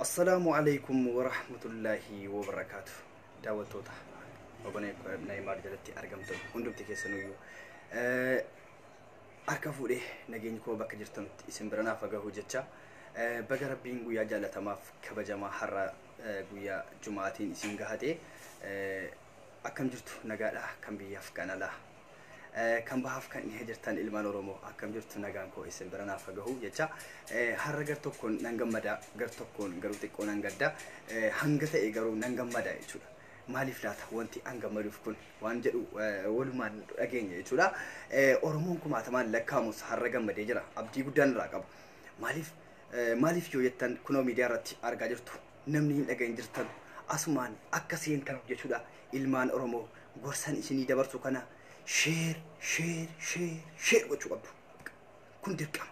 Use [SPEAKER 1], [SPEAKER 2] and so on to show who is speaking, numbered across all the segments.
[SPEAKER 1] Assalaamu alaikum warahmatullaahi wabarakaatu. Daawwattoota obboleeyyan Naayimaar jalatti argamtan hundumti keessanuyyuu harka fuudhee nageenyi koo bakka jirtanutti isin bira naaf gahu jecha, baga rabbiin guyyaa jaalatamaaf kabajamaa har'a guyyaa jumaatiin isin gahate. Akkam jirtu? Nagaadha? Kan biyyaaf kan alaa, kan bahaaf kan dhihee jirtan ilmaan Oromoo, akkam jirtu? Nagaan koo isin bira naaf gahu jecha, har'a gar tokkoon nan gammada, gar tokkoon garuu xiqqoo nan gadda, hanga ta'e garuu nan gammada jechuudha. Maaliif laata wanti an gammaduuf kun waan jedhu walumaan dhageenya jechuudha. Oromoon kumaatamaan lakkaa'amus har'a gammadee jira. Abdii guddaan irraa qaba. Maaliif maaliif yoo jettan, kunoo miidiyaa irratti argaa jirtu, namni hin dhagahin jirtan asumaan akka seentan jechuudha. Ilmaan Oromoo, gorsan isinii dabarsu kana share, share, share, share gochuu qabdu. Kun dirqama.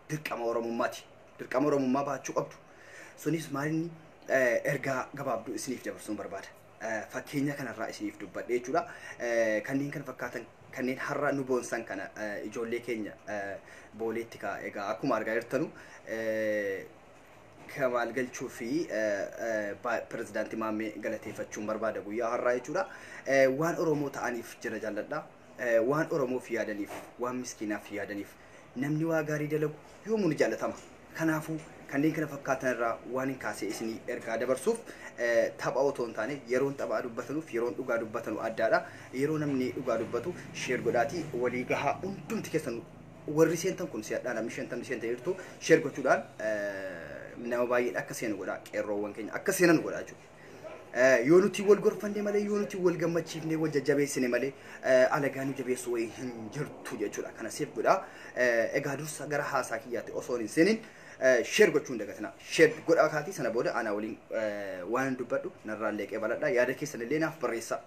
[SPEAKER 1] Dirqama Oromummaati. Dirqama Oromummaa baachuu qabdu. Sunis maalinni ergaa gabaabduu isiniif dabarsuun barbaada. Fakkeenya kanarraa isiniif dubbadhe jechuudha. Kanneen kana fakkaatan, kanneen har'a nu boonsan kana, ijoollee keenya Booleetti kaa egaa akkuma argaa jirtanu Kamaal Galchuu fi pirezidaantii Maammee galateeffachuun barbaada guyyaa har'aa jechuudha. Waan Oromoo ta'aniif jira jaalladha. Waan Oromoof yaadaniif, waan miskiinaaf yaadaniif, namni waa gaarii dalagu yoomuu ni jaallatama. Kanaafuu kanneen kana fakkaatan irraa waan hin kaasee isinii ergaa dabarsuuf, tapha otoo hin taane, yeroon taphaa dubbatanuuf yeroon dhugaa dubbatanu addaadha. Yeroo namni dhugaa dubbatu share godhaatii walii gahaa. Hundumti keessan warri seentan kun si'adhaa, namni 50 seentan jirtu, share gochuudhaan nama baay'een akka seenu godhaa, qeerroowwan keenya akka seenan godhaa jechuudha. Yoo nuti wal gorfanne malee, yoo nuti wal gammachiifne, wal jajjabeessine malee, alagaa nu jabeessu wayii hin jirtu jechuudha. Kana siif godhaa. Egaa dursa gara haasaa kiyyaatti osoo hin seenin share gochuu hin dagatina. Share godhaa kaatii sana booda ana waliin waan dubbadhu narraan leeqee baladha. Yaada keessan illee naaf barreessa.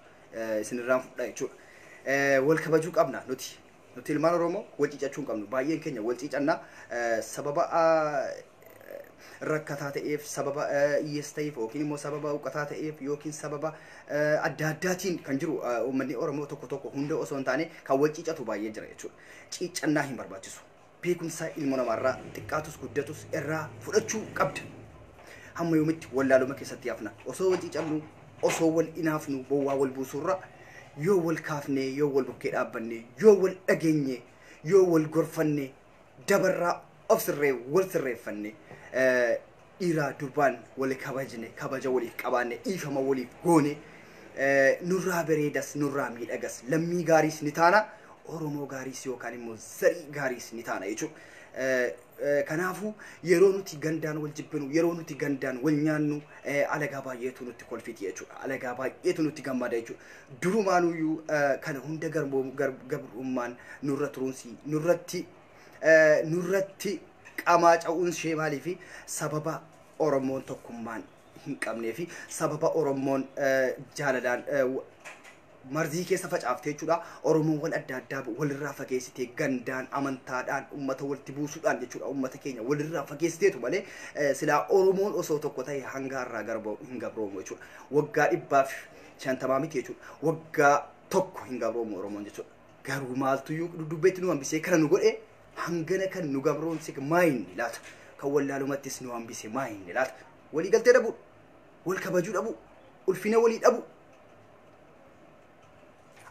[SPEAKER 1] Isinirraan fudhaa jechuudha. Wal kabajuu qabna nuti. Nuti ilmaan Oromoo wal ciicachuu hin qabnu. Baay'een keenya wal ciicannaa sababa rakkataa ta'eef, sababa hiyyeessa ta'eef, yookiin immoo sababa huqqataa ta'eef, yookiin sababa adda addaatiin kan jiru uummanni Oromoo tokko tokko, hunda osoo hin taane, kan wal ciicatu baay'ee jira jechuudha. Ciicannaa hin barbaachisu. Beekumsa ilmoo namaarraa xiqqaatus guddatus irraa fudhachuu qabda. Hamma yoomitti wallaaluma keessatti hafna? Osoo wal ciicannu, osoo wal inaafnu, bowwaa wal buusurra yoo wal kaafne, yoo wal bukkee dhaabbanne, yoo wal dhageenye, yoo wal gorfanne, dabarraa of sirree wal sirreeffanne, dhiiraa durbaan wal kabajne, kabaja waliif qabaanne, dhiifama waliif goone, nurraa bareedas, nurraa miidhagas, lammii gaariis ni taana, Oromoo gaariis yookaan immoo zarii gaariis ni taana jechuudha. Kanaafuu yeroo nuti gandaan wal jibbinu, yeroo nuti gandaan wal nyaannu, alagaa baay'eetu nutti kolfiti jechuudha. Alagaa baay'eetu nutti gammada jechuudha. Durumaanuyyuu kana hunda gabrummaan nurra turuunsi nurratti qamaa ca'uun ishee maaliifi? Sababa Oromoon tokkummaan hin qabnee fi sababa Oromoon jaalalaan marzii keessa facaaftee jechuudha. Oromoowwan adda addaa walirraa fageessitee, gandaan, amantaadhaan uummata walitti buusuudhaan jechuudha. Uummata keenya walirraa fageessiteetu malee, silaa Oromoon osoo tokko ta'e hanga har'aa hin gabroomu jechuudha. Waggaa 150 miti jechuudha. Waggaa 1 hin gabroomu Oromoon jechuudha. Garuu maaltuyyuu dudduubbeetti nu hambisee kana nu godhe? Hangana kan nu gabroomse maayinni laata? Kan wallaalumattis nu hambise maayinni laata? Walii galtee dhabuu, wal kabajuu dhabuu, ulfina walii dhabuu,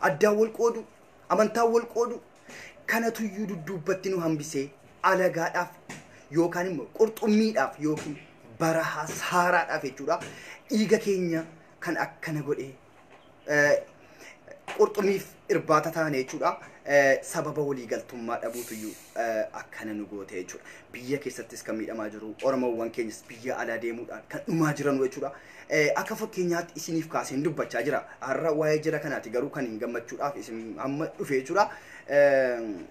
[SPEAKER 1] addaan wal qoodu, amantaan wal qoodu, kanatuyyuu dudduubbatti nu hambisee alagaadhaaf yookaan immoo qurxummiidhaaf yookiin barahaa saaraadhaaf jechuudha. Dhiiga keenya kan akkana godhee qurxummiif irbaata taane jechuudha. Sababa waliigaltummaa dhabuutuyyuu akkana nu goote jechuudha. Biyya keessattis kan miidhamaa jiru, Oromoowwan keenyas biyya alaa deemuudhaan kan dhumaa jiran jechuudha. Akka fakkeenyaatti isiniif kaaseen dubbachaa jira. Har'a waa'ee jira kanaati garuu kan hin gammachuudhaaf isin amma dhufe jechuudha.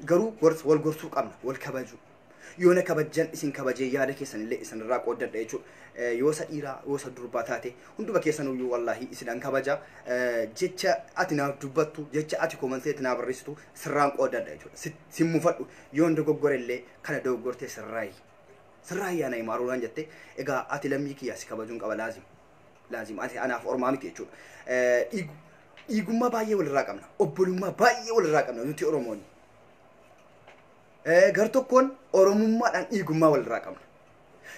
[SPEAKER 1] Garuu wal gorsuu qabna, wal kabajuu. Yoo na kabajjan isin kabajee yaada keessan illee isinirraa qooddadha jechuudha. Yoo isa dhiiraa, yoo isa durbaa taate, hunduma keessanuyyuu wallaahi isinan kabaja. Jecha ati naaf dubbattu, jecha ati comment ati naa barreessitu sirraan qooddadha jechuudha. Sin mufadhu, yoon dogoggore illee kana dogoggortee sirraayi. Sirraayi yaana himaaruudhaan jette, egaa ati lammii kiyyaa si kabajuun qaba, laazim. Laazim ati anaaf ormaa miti jechuudha. Dhiigummaa baay'ee walirraa qabna. Obbolummaa baay'ee walirraa qabna nuti Oromoonni. Gar tokkoon Oromummaadhaan dhiigummaa walirraa qabna.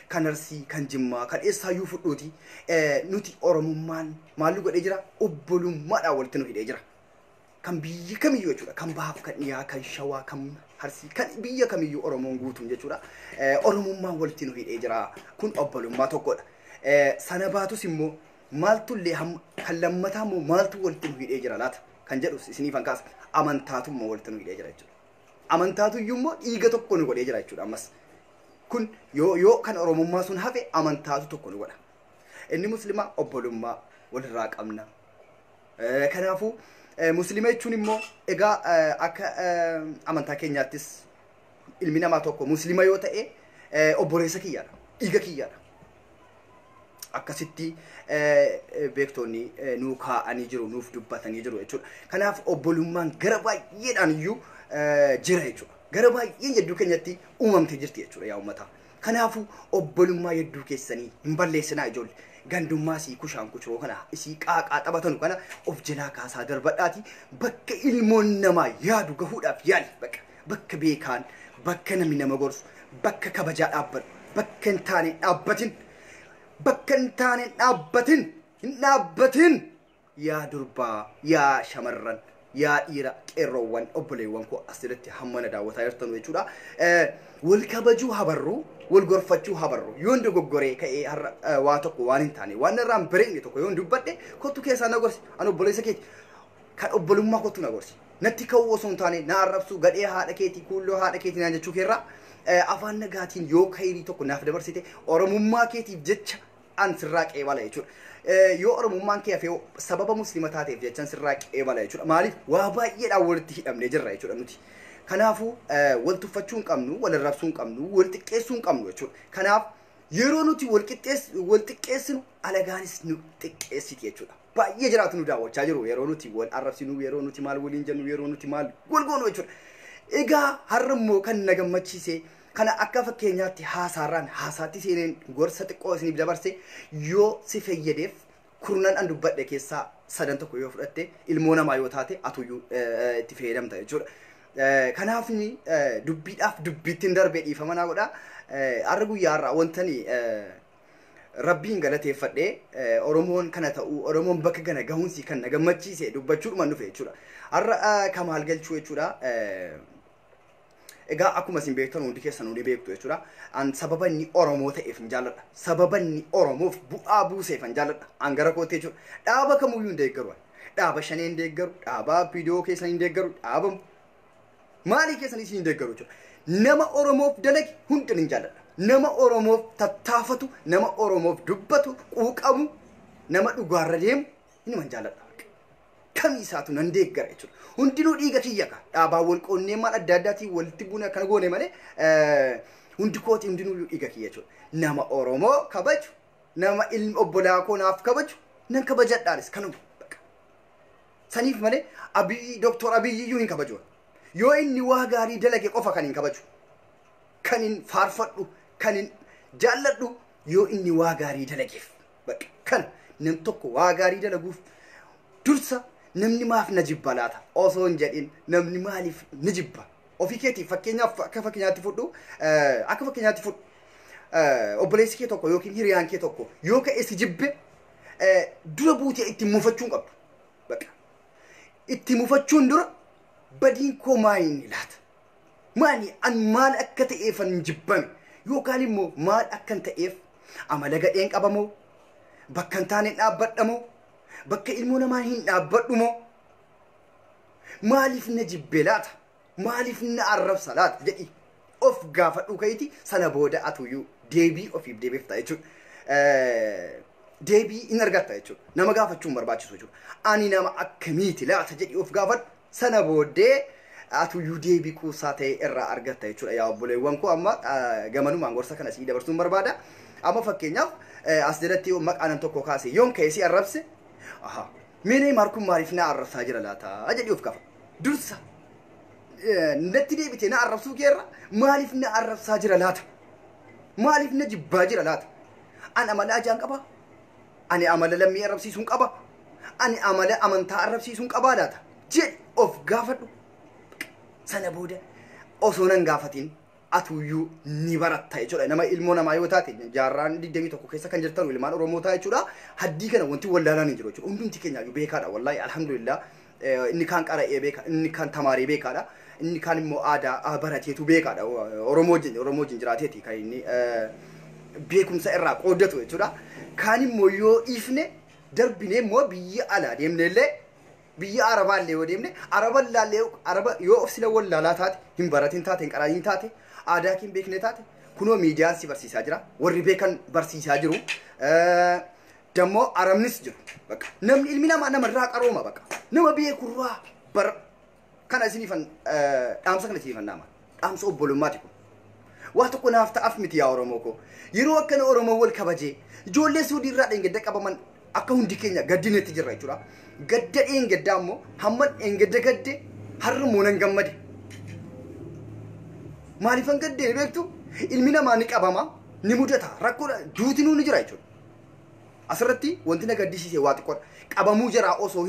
[SPEAKER 1] Kan Arsii, kan Jimmaa, kan eessaayyuu fudhuuti. Nuti Oromummaan maal nu godhee jira? Obbolummaadhaan walitti nu hidhee jira. Kan biyya kamiyyuu jechuudha. Kan bahaaf, kan dhiyaa, kan shawaa, kan Arsii, kan biyya kamiyyuu Oromoon guutuun jechuudha. Oromummaan walitti nu hidhee jira. Kun obbolummaa tokkodha. Sana baatus immoo maaltullee kan lammataa immoo maaltu walitti nu hidhee jira laata? Kan jedhu isiniifan kaasa. Amantaatu immoo walitti nu hidhee jira jechuudha. Amantaatu iyyuu immoo dhiiga tokko nu godhee jira jechuudha ammas. Kun yoo kan Oromummaa sun hafe amantaatu tokko nu godha. Inni muslimaa obbolummaa walirraa qabna. Kanaafuu muslima jechuun immoo egaa akka amantaa keenyaattis ilmi namaa tokko muslima yoo ta'e obboleessa kiyyaadha. Dhiiga kiyyaadha. Akkasitti beektonni nuu kaa'anii jiru, nuuf dubbatanii jiru jechuudha. Kanaaf obbolummaan gara baay'eedhaan iyyuu jira jechuudha. Gara baay'een jidduu keenyatti uumamtee jirti jechuudha yaa uummata. Kanaafuu obbolummaa hedduu keessanii hin balleessinaa ijoollee. Gandummaa isii kushaan kuchuroo kana isii qaaqaa taphatanu kana of jalaa kaasaa darbadhaati bakka ilmoon namaa yaadu gahuudhaaf yaali bakka bakka beekaan bakka namni nama gorsu bakka kabajaa dhaabbatu bakka hin taane dhaabbatin bakka hin taane dhaabbatin hin dhaabbatin yaa durbaa yaa shamarran yaa dhiira qeerroowwan obboleewwan koo asirratti hamma na daawwataa jirtan jechuudha. Wal kabajuu habarru, wal gorfachuu habarru. Yoon dogoggoree ka'ee har'a waa tokko waan hin taane waan irraa hin bareedne tokko yoon dubbadhe kottu keessaa na gorsi. Ani obboleessa keeti. Kan obbolummaa kottu na gorsi. Natti ka'uu osoo hin taane na arrabsuu gadhee haadha keetii kuulloo haadha keetii naan jechuu keerraa afaan nagaatiin yoo kayrii tokko naaf dabarsite Oromummaa keetiif jecha an sirraa qeebala jechuudha. Yoo Oromummaan kee hafee sababa muslima taateef jechan sirraa qeebala jechuudha. Maaliif waa baay'eedhaan walitti hidhamnee jirra jechuudha nuti. Kanaafuu wal tuffachuu hin qabnu, wal arrabsuu hin qabnu, wal xiqqeessuu hin qabnu jechuudha. Kanaaf yeroo nuti wal xiqqeessinu alagaanis nu xiqqeessiti jechuudha. Baay'ee jiraatu nu daawwachaa jiru yeroo nuti wal arrabsinu, yeroo nuti maal waliin jennu, yeroo nuti maal wal goonu jechuudha. Egaa har'a immoo kan na gammachiise kana akka fakkeenyaatti haasaarraan haasaatti seeneen gorsa xiqqoo isiniif dabarse yoo si fayyadeef kurnan an dubbadhe keessaa sadan tokko yoo fudhatte ilmoo namaa yoo taate atuyyuu itti fayyadamta jechuudha. Kanaaf dubbiidhaaf dubbiittiin darbee dhiifama naa godha. Har'a guyyaa har'aa wantani Rabbiin galateeffadhee Oromoon kana ta'uu Oromoon bakka kana gahuunsi kan na gammachiise dubbachuudhumaan dhufe jechuudha. Har'a Kamaal Galchuu jechuudha. Egaa akkuma isin beektan hundi keessan hundi beektu jechuudha. An sababa inni Oromoo ta'eef hin jaalladha. Sababa inni Oromoof bu'aa buuseef hin jaalladha. An gara kootti jechuudha. Dhaaba kamuyyuu hin deeggaru. Dhaaba shanee hin deeggaru. Dhaaba viidiyoo keessan hin deeggaru. Dhaaba maalii keessan isin hin deeggaru jechuudha. Nama Oromoof dalage hunda hin jaalladha. Nama Oromoof tattaafatu, nama Oromoof dubbatu, quuqamu, nama dhugaarra deemu inni hin jaalladha. Kamii isaatu nan deeggara jechuudha. Hundinuu dhiiga kiyya ka. Dhaabaan wal qoonnee maal adda addaatiin walitti buune akkana goone malee hundi kooti hundinuu dhiiga kiyya jechuudha. Nama Oromoo kabaju, nama ilmi obbolaa koo naaf kabaju nan kabajadhaanis kanuma. Saniif malee Abiyyi Dooktor Abiyyi iyyuu hin kabaju. Yoo inni waa gaarii dalage qofa kan hin kabaju. Kan hin faarfadhu, kan hin jaalladhu yoo inni waa gaarii dalageef. Bakka kana nam tokko waa gaarii dalaguuf dursa namni maaf na jibba laata osoo hin jedhin namni maaliif na jibba ofii keetiif fakkeenyaaf akka fakkeenyaatti fudhu obboleessi kee tokko yookiin hiriyaan kee tokko yoo ka'e si jibbe dura buutee itti mufachuun qabdu. Bakka itti mufachuun dura badiin koo maayini laata maali an maal akka ta'eef an jibbame yookaan immoo maal akkan ta'eef amala gadheen qabamoo bakka hin taane dhaabbadhamoo bakka ilmoo namaa hin dhaabbadhu moo maaliif na jibbe laata maaliif na arrabsa laata jedhi of gaafadhu ka'iti sana booda atuyyuu deebii ofiif deebifta jechuudha. Deebii hin argatta jechuudha. Nama gaafachuun barbaachisu jechuudha. Ani nama akkamiiti laata jedhi of gaafadhu sana booddee atuyyuu deebii kuusaa ta'e irraa argatta jechuudha. Yaa obboleewwan koo amma gamanumaan gorsa kana sii dabarsuun barbaada. Amma fakkeenyaaf as jalatti maqaa nam tokko kaase yoon ka'e si arrabse aha mee maarkuun maaliif na arrabsaa jira laata jedhi of gaafa. Dursa natti deebitee na arrabsuu keerra maaliif na arrabsaa jira laata? Maaliif na jibbaa jira laata? Ani amala ajaan qaba? Ani amala lammii arrabsiisuun qaba? Ani amala amantaa arrabsiisuun qabaa laata? Jedhi of gaafadhu. Sana booda osoo nan gaafatiin Atuyyuu ni baratta jechuudha. Nama ilmoo namaa yoo taate, jaarraan 21 keessa kan jirtan ilmaan Oromoo ta'a jechuudha. Haddii kana wanti wallaalaan hin jiru jechuudha. Hundumti keenya iyyuu beekaadha. Wallaahi alhamdulillah, inni kaan qara'ee beeka, inni kaan tamaaree beekaadha. Inni kaan immoo aadaa barateetu beekaadha. Oromoo wajjin jiraateeti kan inni beekumsa irraa qooddatu jechuudha. Kaan immoo yoo dhiifne darbinee immoo biyya alaa deemne illee, biyya arabaallee yoo deemne, araballee araba yoo of sila wallaalaa taate, hin baratin taate, hin qaraanin taate, aadaa kee hin beekne taate, kunoo miidiyaan si barsiisaa jira, warri beekan barsiisaa jiru. Dammoo arabnis jiru. Bakka namni ilmi namaa namarraa qarooma, bakka nama beekurraa bar kana isiniifan dhaamsa, kana isiniifan dhaama, dhaamsa obbolummaati kun. Waa tokko naaf ta'aaf miti yaa Oromoo koo. Yeroo akkana Oromoo wal kabajee, ijoollee Suudii irraa dheengadda qabaman akka hundi keenya gaddinetti jirra jechuudha. Gadda dheengaddaa immoo hamma dheengadda gadde, har'a immoo nan gammade. Maaliifan gaddee beektu? Ilmi namaa ni qabama, ni mudata, rakkoodha, duutinuu ni jira jechuudha. Asirratti wanti na gaddisiise waa xiqqoodha. Qabamuu jaraa osoo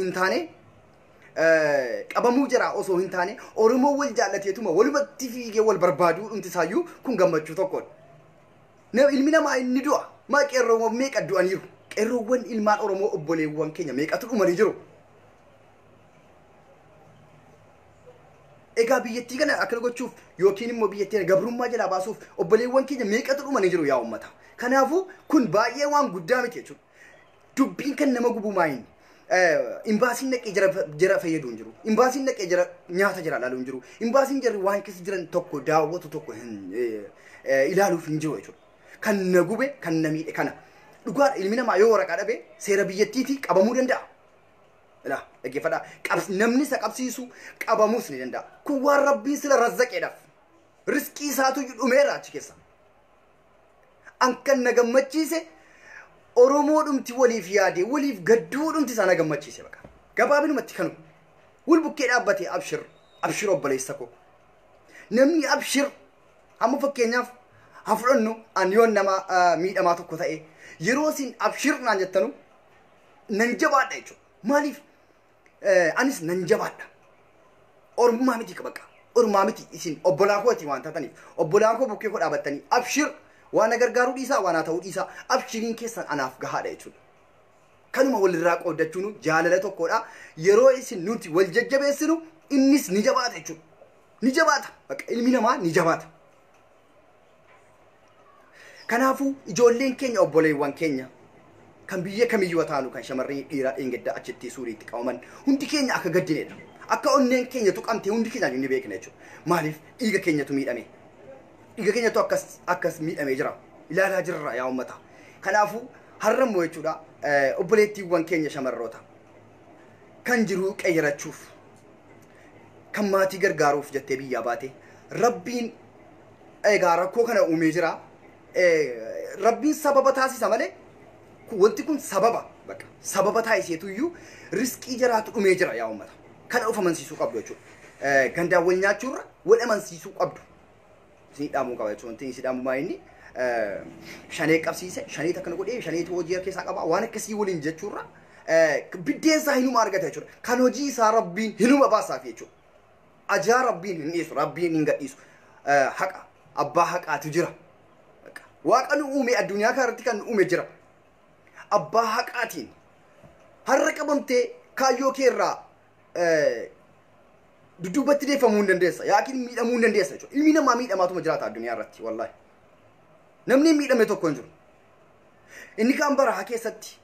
[SPEAKER 1] hin taane, Oromoo wal jaallateetuma walumatti fiigee wal barbaaduu dhumti isaayyuu kun gammachuu tokkodha. Ilmi namaa inni du'a. Maa qeerroowwan meeqa du'aniiru? Qeerroowwan ilmaan Oromoo obboleewwan keenya meeqatu dhumanii jiru? Egaa biyyattii kana akkana gochuuf yookiin immoo biyyattii kana gabrummaa jalaa baasuuf obboleewwan keenya meeqatu dhumanii jiru yaa uummata? Kanaafuu kun baay'ee waan guddaa miti jechuudha. Dubbiin kan nama gubu maayin? Imbaasiin dhaqee jara fayyadu hin jiru. Imbaasiin dhaqee jara nyaata jara ilaaluu hin jiru. Imbaasiin jarri waan keessa jiran tokko daawwatu tokko hin ilaaluuf hin jiru jechuudha. Kan na gube, kan na miidhe kana. Dhugaadha, ilmi namaa yoo waraqaa dhabe seera biyyattiitii qabamuu danda'a. Ilaa dhaggeeffadhaa. Namni isa qabsiisu qabamuus ni danda'a. Kun waan Rabbiin sila razzaqeedhaaf. Riskii isaatu dhumeera achi keessa. An kan na gammachiise Oromoo dhumti waliif yaade, waliif gadduu dhumti isaa na gammachiise baqa. Gabaabinumatti kanu. Wal bukkee dhaabbatee, abshir, abshir obboleessa koo. Namni abshir, amma fakkeenyaaf haa fudhannu, ani yoon nama miidhamaa tokko ta'e, yeroo isin abshir naan jettanu nan jabaadha jechuudha. Maaliif anis nan jabaadha. Ormaa miti bakka. Ormaa miti, isin obbolaa kooti waan taataniif, obbolaa koo bukkee koo dhaabattanii abshir, waan na gargaaruu dhiisaa, waan haa ta'uu dhiisaa, abshiriin keessan anaaf gahaadha jechuudha. Kanuma walirraa qooddachuun jaalala tokkodha. Yeroo isin nuti wal jajjabeessinu innis ni jabaata jechuudha. Ni jabaata. Bakka ilmi namaa ni jabaata. Kanaafuu ijoolleen keenya, obboleewwan keenya kan biyya kamiyyuu haa taanu, kan shamarree dhiiraa dheengaddaa achitti Suuriitti qabaman, hundi keenya akka gaddinedha. Akka onneen keenya tuqamte hundi keenya ni beekna jechuudha. Maaliif? Dhiiga keenyatu miidhame. Dhiiga keenyatu akkas akkas miidhamee jira. Ilaalaa jirra yaa uummata. Kanaafuu har'a immoo jechuudha, obboleettiiwwan keenya shamarroota kan jiruu qayyarachuuf, kan maatii gargaaruuf jettee biyyaa baate, Rabbiin egaa rakkoo kana uumee jira. Rabbiin sababa taasisa malee wanti kun sababa, bakka sababa taasiseetu iyyuu riskii jaraatu dhumee jira yaa uummata. Kana of amansiisuu qabdu jechuudha. Gandaan wal nyaachuurra wal amansiisuu qabdu. Isin dhaamuu qaba jechuudha. Wanti isin dhaamu maa inni shanee qabsiise, shaneet akkana godhee, shaneetu hojii keessaa qaba, waan akkasii waliin jechuurra biddeen isaa hinuma argata jechuudha. Kan hojii isaa Rabbiin hinuma baasaaf jechuudha. Ajaa Rabbiin hin dhiisu, Rabbiin hin gadhiisu. Haqa abbaa haqaatu jira. Waaqa nu uume, addunyaa kanarratti kan nu uume jira. Abbaa haqaatiin har'a qabamtee kaayyoo kee irraa dudduubatti deeffamuu hin dandeessa yookiin miidhamuu hin dandeessa jechuudha. Ilmi namaa miidhamaatuma jiraata addunyaa irratti wallaahi. Namni hin miidhame tokko hin jiru. Inni kaan barahaa keessatti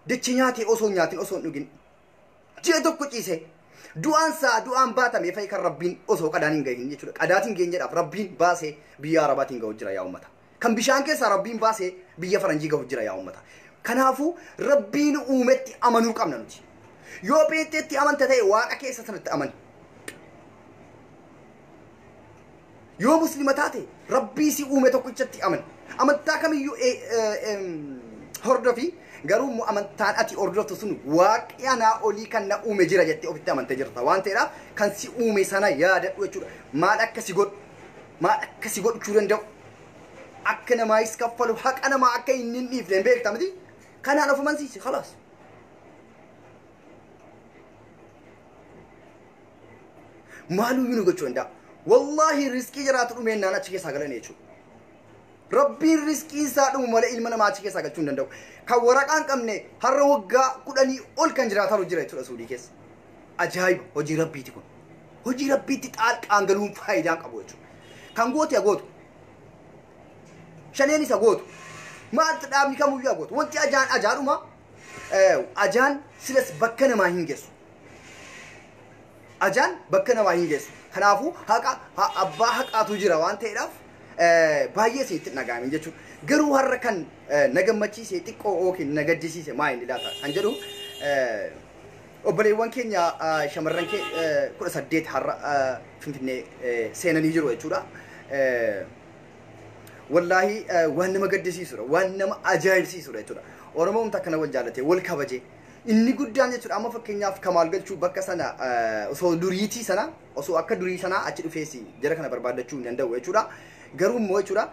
[SPEAKER 1] dachee nyaatee osoo hin nyaatin, osoo hin dhugin ji'a tokko ciise, du'aan isaa du'aan baatamee fa'i kan Rabbiin osoo qadaan hin gahin jechuudha. Qadaatiin geenyedhaaf Rabbiin baasee biyya Arabaatiin gahu jira yaa uummata. Kan bishaan keessaa Rabbiin baasee biyya faranjii gahu jira yaa uummata. Kanaafuu Rabbiin uumetti amanuu qabna nuti. Yoo beekteetti amanta ta'e, Waaqa keessa sanatti amani. Yoo Muslima taate, Rabbii si uume tokkichatti amani. Amantaa kamiyyuu hordofi, garuu immoo amantaan ati hordoftu sun Waaqni anaa olii kan na uume jira jettee ofitti amantee jirta waan ta'eedhaaf, kan si uume sana yaadadhu jechuudha. Maal akka si godhu, maal akka si godhachuu danda'u, akka namaayis kaffalu, haqa namaa akka inni hin dhiifne hin beekta miti. Kanaan of amansiisi, khalaas. Maaluyyuu nu gochuu danda'a. Wallaahi riskii jiraatu dhumeennaan achi keessaa galan jechuudha. Rabbiin riskii isaa dhumu malee ilma namaa achi keessaa galchuu hin danda'u. Kan waraqaa hin qabne har'a waggaa 10 ol kan jiraatan jira jechuudha Suudii keessa. Ajaa'iba hojii rabbiiti kun. Hojii rabbiitti xaalqaan galuun faayidaa qabu jechuudha. Kan goote gootu. Shaneen isa gootu. Maaltu dhaabni kamuyyuu gootu. Wanti ajaan ajaadhuma. Ajaan silas bakka namaa hin geessu. Ajaan bakka namaa hin geessu. Kanaafuu haqa abbaa haqaatu jira waan ta'eedhaaf baay'ee isinitti dhaga'amin jechuudha. Garuu har'a kan na gammachiise xiqqoo yookiin na gaddisiise maa inni laata kan jedhu obboleewwan keenya shamarran 18 har'a Finfinnee seenanii jiru jechuudha. Wallaahi waan nama gaddisiisudha, waan nama ajaa'ibsiisudha jechuudha. Oromoon akkana wal jaallatee wal kabajee inni guddaan jechuudha. Amma fakkeenyaaf Kamaal Galchuu bakka sana osoo duriitii sana osoo akka durii sanaa achi dhufeesi jara kana barbaaddachuu hin danda'u jechuudha. Garuu immoo jechuudha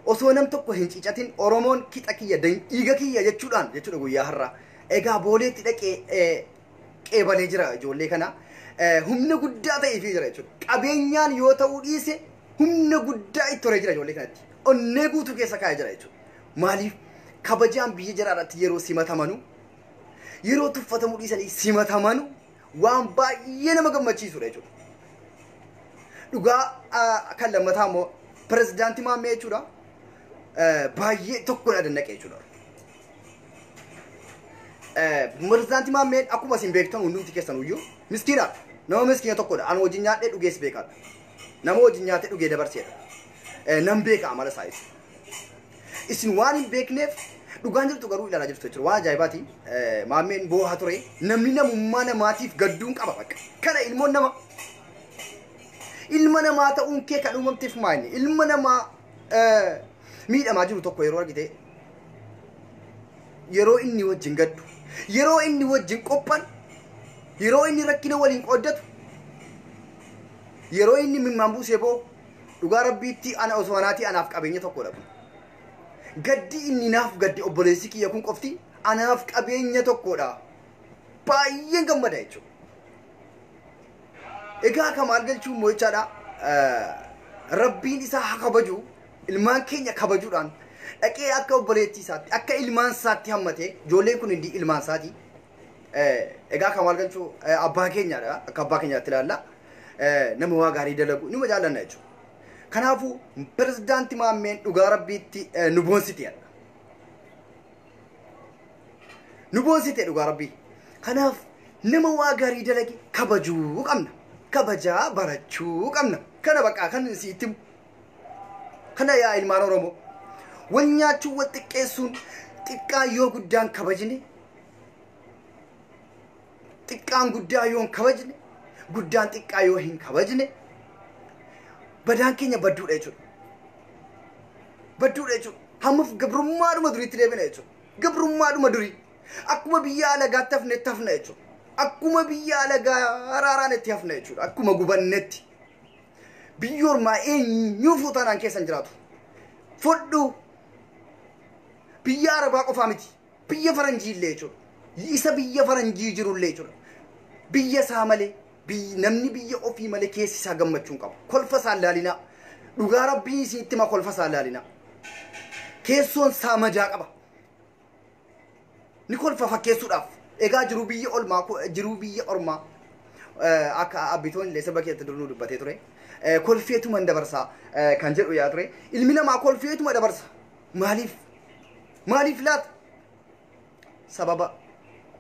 [SPEAKER 1] osoo nam tokko hin cicatin Oromoon kixa kiyya dhiiga kiyya jechuudhaan jechuudha guyyaa har'aa. Egaa booleetti dhaqee qeebalee jira ijoollee kana. Humna guddaa ta'eefii jira jechuudha. Qabeenyaan yoo ta'uu dhiise humna guddaa itti horee jira ijoollee kanatti. Onnee guutuu keessa kaa'ee jira jechuudha. Maaliif kabajaan biyya jiraarratti yeroo simatamanu yeroo tuffatamuu dhiisanii simatamanu waan baay'ee nama gammachiisudha jechuudha. Dhugaa kan lammataa immoo pirezidaantii Maammee jechuudha baay'ee tokko na dandaqe jechuudha. Pirezidaantii Maammeen akkuma isin beektan hundumti keessan iyyuu miskiina nama miskiina tokkodha. Ani wajjin nyaadhee dhugees beekaadha. Nama wajjin nyaatee dhugee dabarseedha. Nan beeka amala isaa jechuudha. Isin waan hin beekneef dhugaan jirtu garuu ilaalaa jirtu jechuudha. Waan ajaa'ibaati. Maammeen boo'aa ture. Namni namummaa namaatiif gadduun qaba bakka. Kana ilmoon nama. Ilma namaa ta'uun kee kan uumamteef maali? Ilma namaa miidhamaa jiru tokko yeroo argite yeroo inni wajjin gaddu, yeroo inni wajjin qophan, yeroo inni rakkina waliin qooddatu, yeroo inni mimmaan buusee boo'u dhugaa rabbiitti ana osoo anaatii anaaf qabeenya tokkodha kun. Gaddi inni naaf gaddi obboleessi kiyya kun qofti anaaf qabeenya tokkodha. Baay'een gammada jechuudha. Egaa Kamaal Galchuu immoo jechaadha rabbiin isaa haa kabaju ilmaan keenya kabajuudhaan dhaqee akka obboleettii isaatti akka ilmaan isaatti hammatee ijoolleen kun hundi ilmaan isaati. Egaa Kamaal Galchuu abbaa keenyaadha akka abbaa keenyaatti ilaalla. Nama waa gaarii dalagu numa jaallanna jechuudha. Kanaafuu pirezidaantii Maammeen dhugaa rabbiitti nu boonsite. Nu boonsite dhugaa rabbii. Kanaaf nama waa gaarii dalage kabajuu qabna. Kabajaa barachuu qabna. Kana bakka kan sitti himu. Kana yaa ilmaan Oromoo. Wal nyaachuu wal xiqqeessuun xiqqaan yoo guddaan kabajne xiqqaan guddaa yoo hin kabajne guddaan xiqqaa yoo hin kabajne badaan keenya badduudha jechuudha. Badduudha jechuudha. Hamma gabrummaadhuma duriitti deebina jechuudha. Gabrummaadhuma durii. Akkuma biyya alagaatti hafnetti hafna jechuudha. Akkuma biyya alagaa araaraan itti hafna jechuudha. Akkuma gubannetti. Biyyi ormaa eenyuu fuutaanaan keessa hin jiraatu. Fudhu biyya arabaa qofaa miti. Biyya faranjii illee jechuudha. Isa biyya faranjii jiru illee jechuudha. Biyya isaa malee namni biyya ofii malee keessi isaa gammachuu hin qabu. Kolfa isaa laalinaa. Dhugaa rabbiin isinitti hima kolfa isaa laalinaa. Keessoon isaa madaa qaba. Ni kolfa fakkeessuudhaaf. Egaa jiruu biyya olmaa jiruu biyya ormaa akka abbitoon illee sirba keessatti durnuu dubbatee ture. Kolfeetuma dabarsaa kan jedhu yaa ture. Ilmi namaa kolfeetuma dabarsa. Maaliif? Maaliif laata? Sababa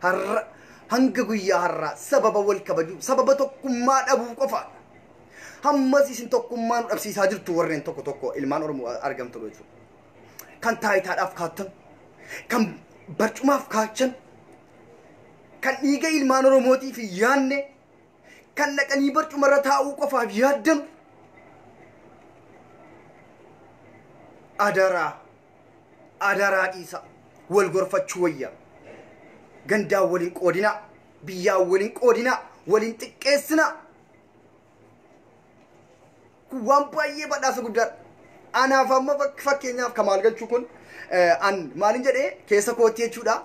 [SPEAKER 1] har'a hanga guyyaa har'aa sababa wal kabajuu sababa tokkummaa dhabuu qofaadha. Hammas isin tokkummaa nu dhabsiisaa jirtu warreen tokko tokko ilmaan Oromoo argamtu jechuudha. Kan taayitaadhaaf kaattan, kan barcumaaf kaachan, kan dhiiga ilmaan Oromootiif hin yaadne, kan dhaqanii barcumarra taa'uu qofaaf yaaddan adaraa adaraa dhiisa wal gorfachuu wayya. Gandaan waliin qoodinaa, biyyaan waliin qoodinaa, waliin xiqqeessinaa. Kun waan baay'ee badhaasa guddaadha. Anaaf amma fakkeenyaaf Kamaal Galchuu kun an maalin jedhee keessa kootti jechuudha.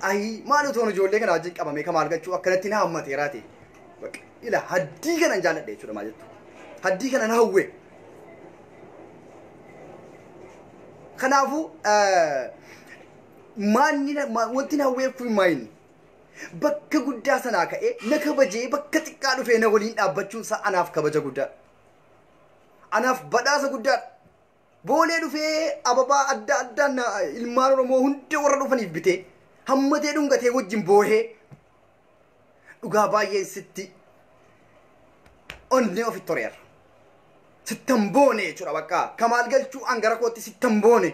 [SPEAKER 1] Ayi maal utoon ijoollee kana wajjin qabamee Kamaal Galchuu akkanatti na hammateeraati. Ila haddii kanan jaalladhe jechuudha maal jettu. Haddii kana na hawwe. Kanaafuu maanni wanti na hawweef kun maayini? Bakka guddaa sanaa ka'ee na kabajee bakka xiqqaa dhufee na waliin dhaabbachuun isaa anaaf kabaja guddaadha. Anaaf badhaasa guddaadha. Boolee dhufee ababaa adda addaa ilmaan Oromoo hunda warra dhufaniif bitee hammatee dhungatee wajjin boohee dhugaa baay'ee sitti onnee ofitti horeera. Sittan boone jechuudha bakka Kamaal Galchuu an gara kootti sittan boone.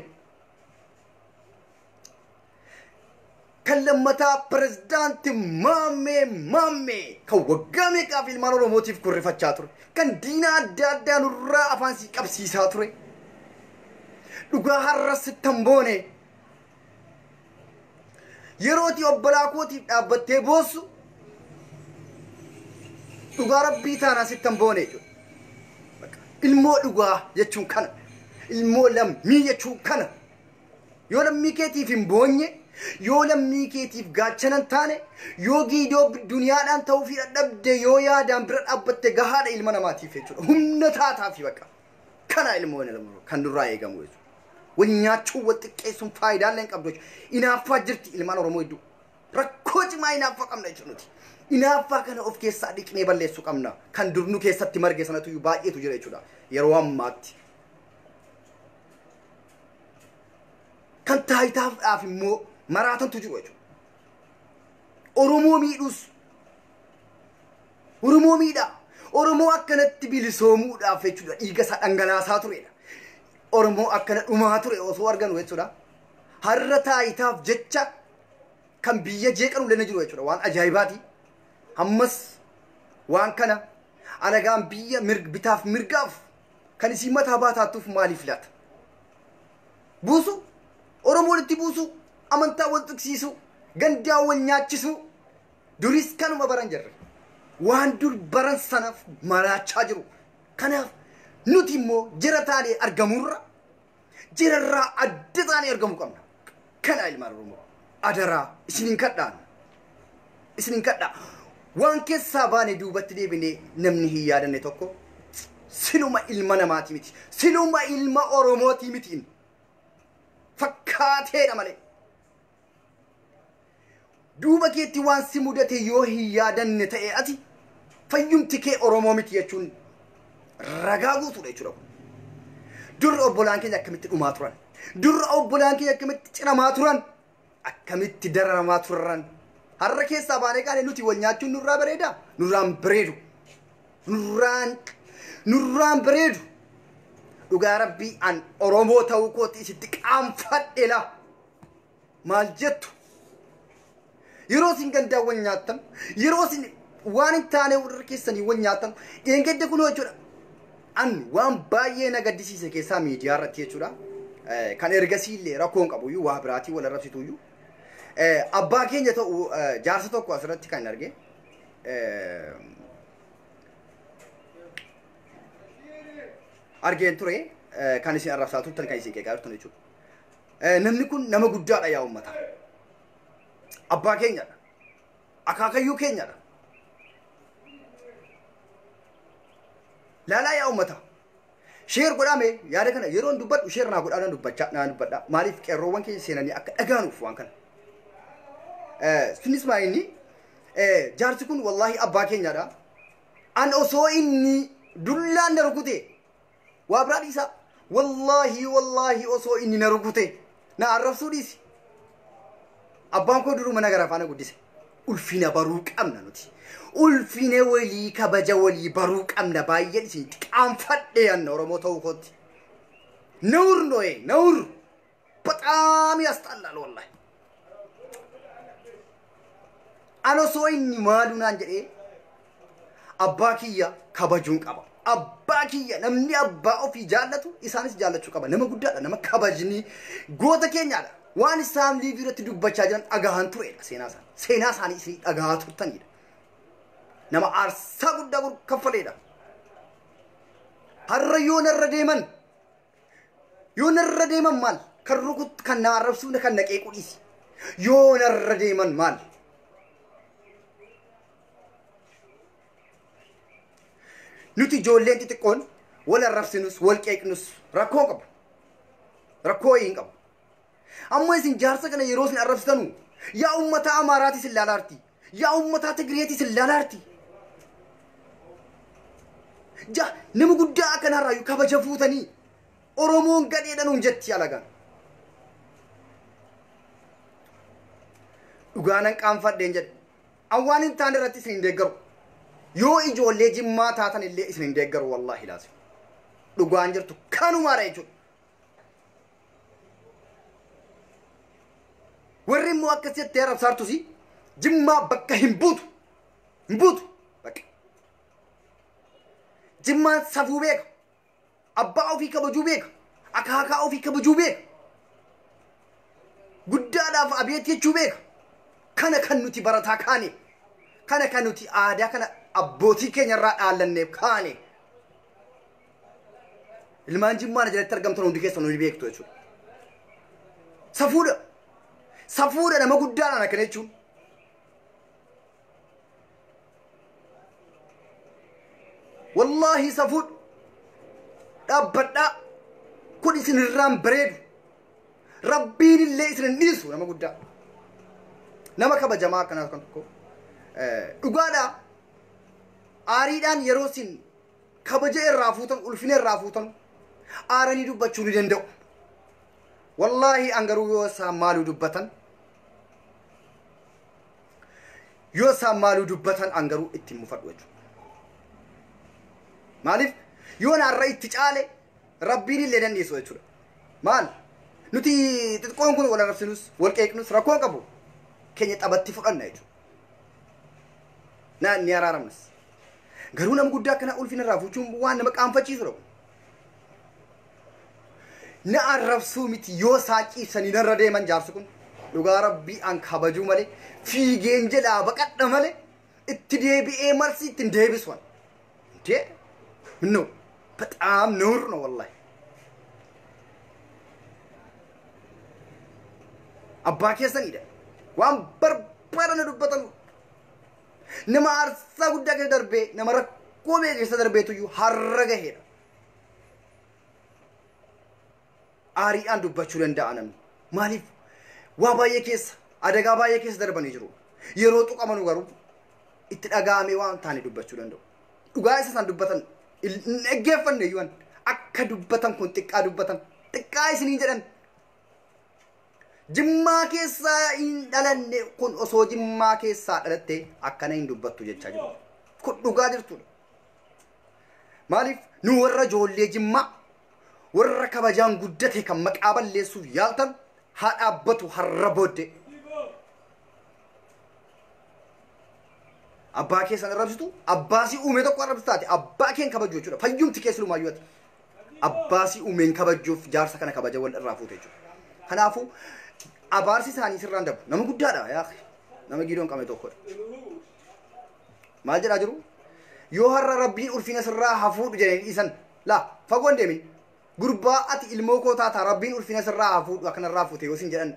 [SPEAKER 1] Kan lammataa pirezidaanti Maammee kan waggaa meeqaaf ilmaan Oromootiif kurrifachaa ture. Kan diina adda addaa nurraa afaan sii qabsiisaa ture. Dhugaa har'a sittan boone. Yerootii obbolaa kootiif dhaabbattee boossu dhugaa rabbii taanaa sittan boone jechuudha. Ilmoo dhugaa jechuun kana. Ilmoo lammii jechuun kana. Yoo lammii keetiif hin boonye, yoo lammii keetiif gaachana hin taane, yoo giidoo duniyaadhaan ta'uu fi dadhabde, yoo yaadaan bira dhaabbatte gahaadha ilma namaatiif jechuudha. Humna taataafi bakka. Kana ilmoo kan nurraa eegamu jechuudha. Wal nyaachuu wal xiqqeessuun faayidaa illee hin qabdu jechuudha. Inaaffaa jirti ilmaan Oromoo hedduu. Rakkoo cimaa inaaffaa qabna jechuudha nuti. Inaaffaa kana of keessaa dhiqnee balleessuu qabna. Kan dur nu keessatti marge sanatu baay'eetu jira jechuudha. Yeroo ammaatti. Kan taayitaaf immoo maraatantu jiru jechuudha. Oromoo miidhus. Oromoo miidhaa. Oromoo akkanatti bilisoomuudhaaf jechuudha dhiiga isaa dhangalaasaa turedha. Oromoo akkana dhumaa ture osoo arganu jechuudha. Har'a taayitaaf jecha kan biyya jeeqanu illee jiru jechuudha. Waan ajaa'ibaati. Ammas waan kana alagaan biyya bitaaf mirgaaf kan isin mataa baataattuuf maaliif laata? Buusu, Oromoo walitti buusu, amantaa wal tuqsiisu, gandaa wal nyaachisu, duris kanuma baran jirre. Waan dur baran sanaaf maraachaa jiru. Kanaaf nuti immoo jira taanee argamurra jirarraa adda taanee argamuu qabna. Kana ilmaan Oromoo adaraa isiniin kadhaan. Isiniin kadhaa. Waan keessaa baane duubatti deebinee namni hin yaadanne tokko siluma ilma namaati miti. Siluma ilma Oromooti miti. Fakkaateedha malee. Duuba keetti waan si mudate yoo hin yaadanne ta'e ati fayyumti kee Oromoo miti jechuun ragaa guutuudha jechuudha. Durra obbolaan keenya akkamitti dhumaa turan? Durra obbolaan keenya akkamitti ciramaa turan? Akkamitti dararamaa turan? Har'a keessaa baanee kaane nuti wal nyaachuun nurraa bareedaa? Nurraan bareedu. Nurraan bareedu. Dhugaa rabbii an Oromoo ta'uu kooti isitti qaanfadhe laa. Maal jettu? Yeroo isin gandaa wal nyaattan, yeroo isin waan hin taane warra keessanii wal nyaattan, dheengadde kunoo jechuudha. An waan baay'ee na gaddisiise keessaa miidiyaa irratti jechuudha. Kan ergasii illee rakkoon qabu waa biraatii wal arrabsituyyuu. Abbaa keenya ta'u jaarsa tokko asirratti kan arge. Argeen ture kan isin arrabsaa turtan kan isin qeeqaa turtan jechuudha. Namni kun nama guddaadha yaa uummata. Abbaa keenyadha. Akaakayyuu keenyadha. Laalaa yaa uummata. Sheer godhame yaada kana yeroon dubbadhu sheer naa godhaa nan dubbachaa naan dubbadha. Maaliif qeerroowwan keenya seenanii akka dhagaanuuf waan kana. Sunis maa inni jaarsi kun wallaahi abbaa keenyadha. An osoo inni dullaan na rukute waa biraa dhiisa. Wallaahi wallaahi osoo inni na rukute na arrabsuu dhiisi. Abbaan koo duruma nagara faana guddise. Ulfina baruu qabna nuti. Ulfina walii kabaja walii baruu qabna baay'een isin qaanfadhe yanna Oromoo ta'uu kootti. ነውር ነው ይሄ ነውር፣ በጣም ያስጠላል ወላሂ። An osoo inni maaluu naan jedhee abbaa kiyya kabajuun qaba. Abbaa kiyya namni abbaa ofii jaallatu isaanis jaallachuu qaba. Nama guddaadha, nama kabajni goota keenyaadha. Waan isaan liivii irratti dubbachaa jiran dhagahan turedha seenaa isaanii. Seenaa isaanii isin dhagahaa turtanidha. Nama aarsaa guddaa kaffaleedha. Har'a yoo narra deeman maal? Kan rukut kan na arrabsuu kan na qeequu dhiisi. Yoo narra deeman maal? Nuti ijoolleen xixiqqoon wal arrabsinus wal qeeqnus rakkoo qabu. Rakkoo hin qabu. Amma isin jaarsa kana yeroo isin arrabsitanu yaa uummata Amaaraatis hin laalaarti. Yaa uummata Tigreetis hin laalaarti. Ja nama guddaa akkanarraayyuu kabaja fuutanii Oromoon gadheedha nuun jetti alagaan. Dhugaa nan qaanfadheen jedhe. An waan hin taane irratti isin hin deeggaru. Yoo ijoollee Jimmaa taatan illee isin hin deeggaru wallaahi laazim. Dhugaan jirtu kanumaadha jechuudha. Warri immoo akkas jettee arrabsaartus Jimmaa bakka hin buutu. Hin buutu. Bakka. Jimmaan safuu beeka. Abbaa ofii kabajuu beeka. Akaakaa ofii kabajuu beeka. Guddaadhaaf abeet jechuu beeka. Kana kan nuti barataa kaane. Kana kan nuti aadaa kana abbootii keenyarraa dhaallanneef kaane. Ilmaan Jimmaa na jalatti argamtan hundi keessan ni beektu jechuudha. Safuudha. Safuudha nama guddaadhaan akkana jechuun. Wallaahi safuudha. Dhaabbadhaa. Kun isin irraan bareedu. Rabbiin illee isin hin dhiisu nama guddaa. Nama kabajamaa akkanaa kan tokko. Dhugaadhaa. Aariidhaan yeroo isin kabaja irraa fuutan ulfina irraa fuutan aaranii dubbachuu ni danda'u. Wallaahi an garuu yoo isaan maaluu dubbatan yoo isaan maaluu dubbatan an garuu itti mufadhu jechuudha. Maaliif yoo naarra itti caale rabbiin illee dandeessu jechuudha. Maal nuti xixiqqoon kun wal arrabsinus wal qeeqnus rakkoo qabu keenya taphatti fudhanna jechuudha. Naan ni araaramnas. Garuu nama guddaa akkana ulfina irraa fuuchuun waan nama qaanfachiisudha. Na arrabsuu miti yoo isaa ciibsanii narra deeman jaarsi kun dhugaa rabbii an kabajuu malee fiigeen jedhaa baqadha malee itti deebi'ee marsi ittiin deebisu. Intee ምነው በጣም ነውር ነው ወላሂ። Abbaa keessanidha. Waan barbaadana dubbatan nama aarsaa guddaa keessa darbee nama rakkoo bee keessa darbeetuyyuu har'a gaheedha. Aariidhaan dubbachuu danda'a namni. Maaliif waa baay'ee keessa adagaa baay'ee keessa darbanii jiru. Yeroo tuqamanu garuu itti dhaga'amee waan taane dubbachuu danda'u. Dhugaa isa isaan dubbatan hin dhaggeeffanne iyyuu akka dubbatan kun xiqqaa dubbatan xiqqaa isinii jedhan. Jimmaa keessaa hin dhalanne kun osoo Jimmaa keessaa dhalatte akkana hin dubbattu jechaa jiru. Kun dhugaa jirtudha. Maaliif nu warra ijoollee Jimmaa warra kabajaan guddate kan maqaa balleessuuf yaaltan haa dhaabbatu har'a booddee. Abbaa keessan arrabsitu abbaa si uume tokko arrabsitu taate abbaa keen kabaju jechuudha. Fayyumti keessa lumaayyuu ati. Abbaa si uumeen kabajuuf jaarsa kana kabaja wal irraa fuute jechuudha. Kanaafuu abaarsi isaanii sirraan darbu. Nama guddaadha yaa nama giidoon qabne tokkodha. Maal jedhaa jiru? Yoo har'a rabbiin ulfina sirraa haa fuudhu jedhanii dhiisan laa fagoo hin deemin. Gurbaa ati ilmoo koo taataa rabbiin ulfina sirraa haa fuudhu akkanarraa fuute yoo isin jedhan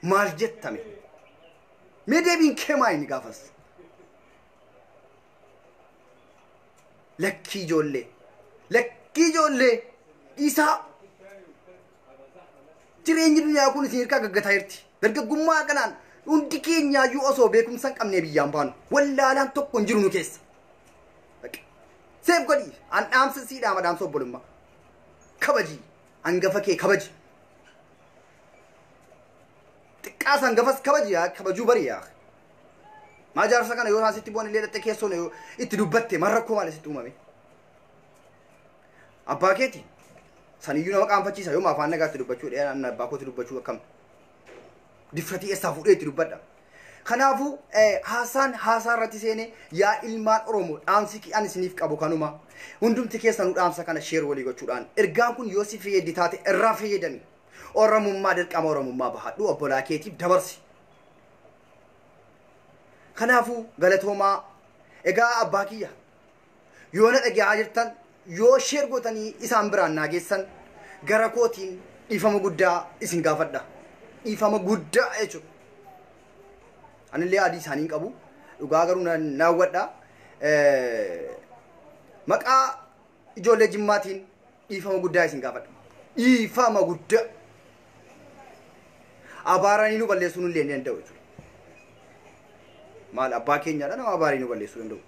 [SPEAKER 1] maal jettame? Mee deebiin kee maa inni gaafas? Lakkii ijoollee lakkii ijoollee dhiisaa jireenyi duniyaa kun isin hirkaa gaggataa jirti. Dargaggummaa kanaan hundi keenyaayyuu osoo beekumsa hin qabne biyyaan baanu wallaalaan tokko hin jiru nu keessa. Seef godhi an dhaamsa sii dhaama dhaamsa obbolummaa. Kabaji hangafa kee kabaji. Xiqqaas hangafas kabaji yaa kabajuu bari yaa. Maa jaarsa kana yoo isaan sitti bu'an illee dhatte keessoon yoo itti dubbatte maal rakkoo maal sitti uumame. Abbaa keeti saniyyuu nama qaanfachiisa yoo afaan nagaatti dubbachuu dheeraan abbaa kootti dubbachuu akkam. Difratii eessaa fuudhee itti dubbadha. Kanaafuu haasaan haasaa irratti seenee yaa ilmaan Oromoo dhaamsi ani isiniif qabu kanuma hundumti keessanuu dhaamsa kana sheer walii gochuudhaan ergaan kun yoo si fayyaddi taate irraa fayyadami. Oromummaa dirqama Oromummaa bahadhu obbolaa keetiif dabarsi. Kanaafuu galatoomaa egaa abbaa kiyya yoo na dhagahaa jirtan yoo sheer gootanii isaan biraan naa geessan gara kootiin dhiifama guddaa isin gaafadha. Dhiifama guddaa jechuudha. Anillee adii isaanii hin qabu. Dhugaa garuu naawwadha. Maqaa ijoollee Jimmaatiin dhiifama guddaa isin gaafadha. Dhiifama guddaa. Abaaranii nu balleessuu nullee hin danda'u jechuudha. Maal abbaa keenyaadha nama abaaranii nu balleessuu danda'u.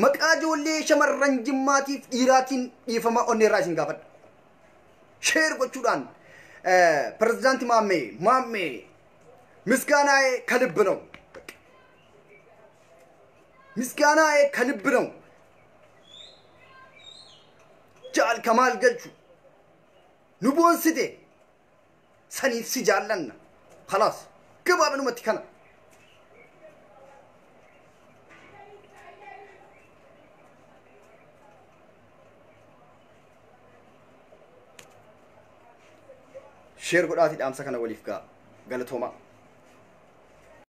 [SPEAKER 1] Maqaa ijoollee shamarran Jimmaatiif dhiiraatiin dhiifama onneerraa isin gaafadha. Share gochuudhaan pirezidaanti Maammee Maammee ምስጋናዬ ከልብ ነው። ምስጋናዬ ከልብ ነው። Jaal Kamaal Galchuu nu boonsite saniif si jaallanna. Khalaas gabaabinumatti kana. Share godhaatii dhaamsa kana waliif ga'a. Galatoomaa.